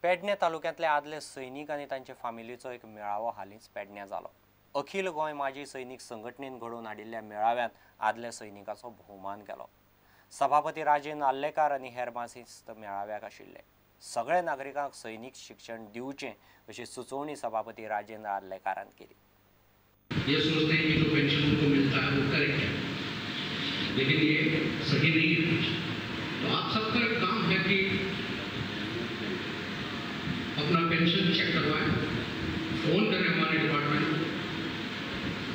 पेडणे तालुक्यांतले आदले सैनिक आनी तांचे फामिलीचो एक मेळावो हालींच पेडण्यां जालो. अखिल गोंय माजी सैनिक संघटनेन घडोवन हाडिल्ल्या मेळाव्यांत आदल्या सैनिकाचो भोवमान केलो. सभापती राजेंद्र आर्लेकार आनी हेर मानेस्त मेळाव्याक आशिल्ले. सगळे नागरिकांक सैनिक शिक्षण दिवचें अशी सुचोवणी सभापती राजेंद्र आर्लेकारान केली. ये सोचते हैं कि जो पेंशन उनको मिलता है वो करेक्ट है, लेकिन ये सही नहीं है. तो आप सबका एक काम है कि अपना पेंशन चेक करवाएं, फोन करें हमारे डिपार्टमेंट को.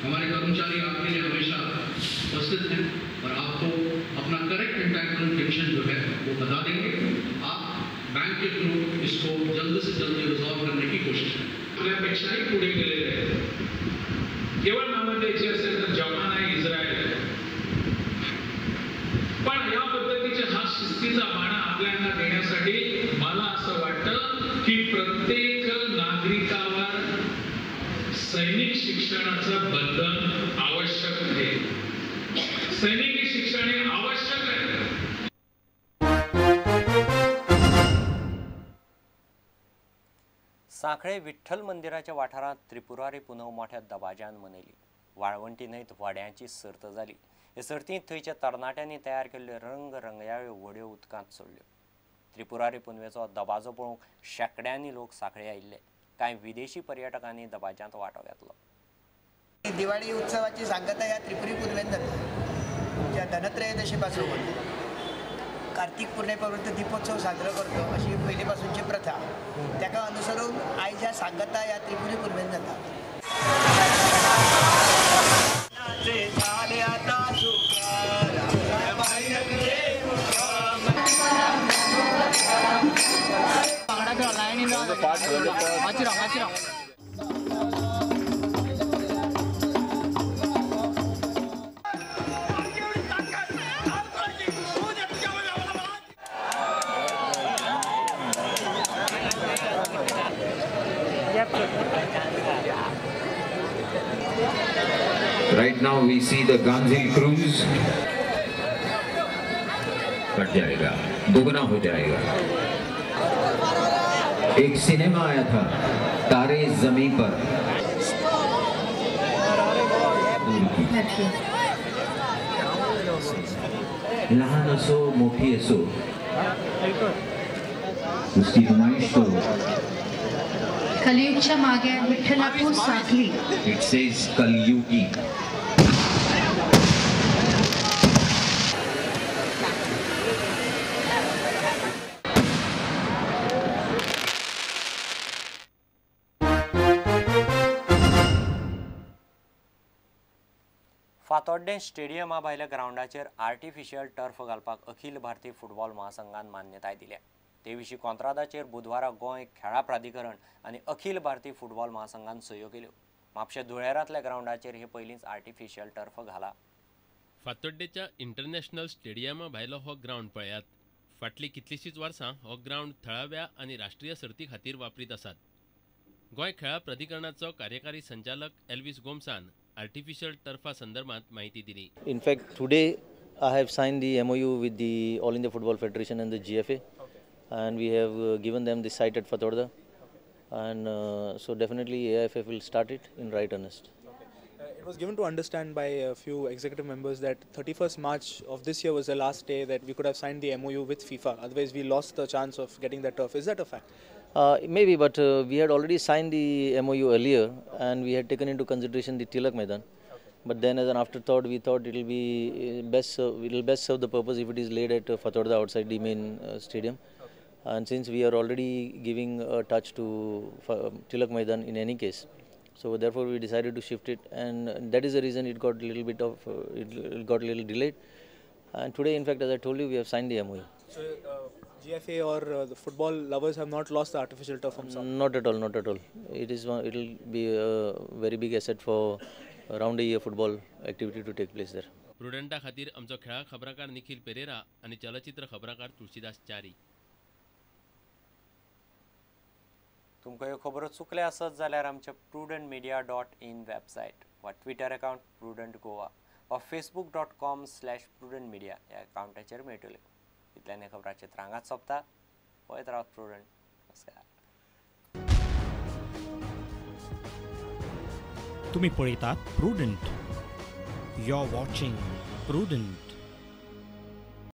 हमारे कर्मचारी आपके लिए हमेशा उपस्थित हैं और आपको अपना करेक्ट एंटाइटलमेंट पेंशन जो है वो बता देंगे. आप बैंक के थ्रू इसको जल्द से जल्द रिजॉल्व करने की कोशिश करें. आपल्यापेक्षाही पुढे गेलेले आहेत. केवळ नावं द्यायची असेल तर जपान आहे, इस्रायल आहे. पण या पद्धतीचे हा शिस्तीचा बाणा आपल्याला देण्यासाठी मला असं वाटतं की प्रत्येक नागरिकावर सैनिक शिक्षणाचं बंधन आवश्यक आहे. सैनिकी शिक्षण हे आवश्यक आहे. सांखळे विठ्ठल मंदिराच्या वाठारांत त्रिपुरारी पुनव मोठ्या दबाज्यान मनयली. वाळवंटी न्हंयत व्हड्यांची सर्त जाली. हे सर्तींत थंयच्या तरणाट्यांनी तयार केल्ल्यो रंगरंगयाळ्यो व्हड्यो उदकांत सोडल्यो. त्रिपुरारी पुनवेचो दबाजो पळोवंक शेंकड्यांनी लोक सांखळे आयिल्ले. कांय विदेशी पर्यटकांनी दबाज्यांत वांटो घेतलो. दिवाळी उत्सवाची सांगता ह्या त्रिपुरी पुनवेन जाता. ज्या धनत्रयोदशीपासून कार्तिक पुर्णेपर्यंत दीपोत्सव साजरो करतो अशी पयलीपासूनची प्रथा, ताका अनुसरून आयज ह्या सांगता ह्या त्रिपुरी पुनवेन जाता. Right now we see the Gandhi cruise. बढ़ जाएगा, दोगुना हो जाएगा. एक सिनेमा आया था तारे जमीन पर. लहान असो मोठी असो उसकी नुमाइश तो कलयुगच्या मागे विठ्ठलापूर साखली. It says कलयुगी. फातोड्डें स्टेडियमा भायल्या ग्रावंडाचेर आर्टिफिशियल टर्फ घालपाक अखिल भारतीय फुटबॉल महासंघान मान्यताय दिल्या. ते विशीं कॉंत्रादाचेर बुधवारा गोंय खेळां प्राधिकरण आनी अखिल भारतीय फुटबॉल महासंघान सयो केल्यो. म्हापशें धुळेरांतल्या ग्रावंडाचेर हे पयलींच आर्टिफिशियल टर्फ घाला. फातोड्डेच्या इंटरनॅशनल स्टेडियमा भायलो हो ग्रावंड पळयात. फाटलीं कितलींशींच वर्सां हो ग्रावंड थळाव्या आनी राष्ट्रीय सर्ती खातीर वापरीत आसात. गोंय खेळां प्राधिकरणाचो कार्यकारी संचालक एल्विस गोम्सान आर्टिफिशियल टर्फा संदर्भात माहिती दिली. In fact, today I have signed the MOU with the All India Football Federation and the GFA, and we have given them the site at Fatorda, and so definitely AIFF will start it in right earnest. Okay. It was given to understand by a few executive members that 31st March of this year was the last day that we could have signed the MOU with FIFA. Otherwise, we lost the chance of getting that turf. Is that a fact? Maybe, but we had already signed the MOU earlier, and we had taken into consideration the Tilak Maidan. Okay. But then, as an afterthought, we thought it will be best. It will best serve the purpose if it is laid at Fatorda outside the main stadium. Okay. And since we are already giving a touch to Tilak Maidan in any case, so therefore we decided to shift it, and that is the reason it got a little bit of it got a little delayed. And today, in fact, as I told you, we have signed the MOU. So, GFA or the football lovers have not lost the artificial turf from South? Not at all, not at all. It is one, it will be a very big asset for round a year football activity to take place there. प्रुडंटा खातीर आमचो खेळा खबराकार निखिल पेरेरा आनी चलचित्र खबराकार तुळशीदास च्यारी. तुमकां ह्यो खबरो चुकल्या आसत जाल्यार आमच्या prudentmedia.in website वा ट्विटर अकाउंट प्रुडंट गोवा वा facebook.com/prudentmedia ह्या अकाउंटाचेर मेळटल्यो. इतल्यान ह्या खबराचेर रांगात सोंपता. पळयत रावत प्रुडंट. नमस्कार. तुम्ही पळयतात Prudent. You are watching Prudent.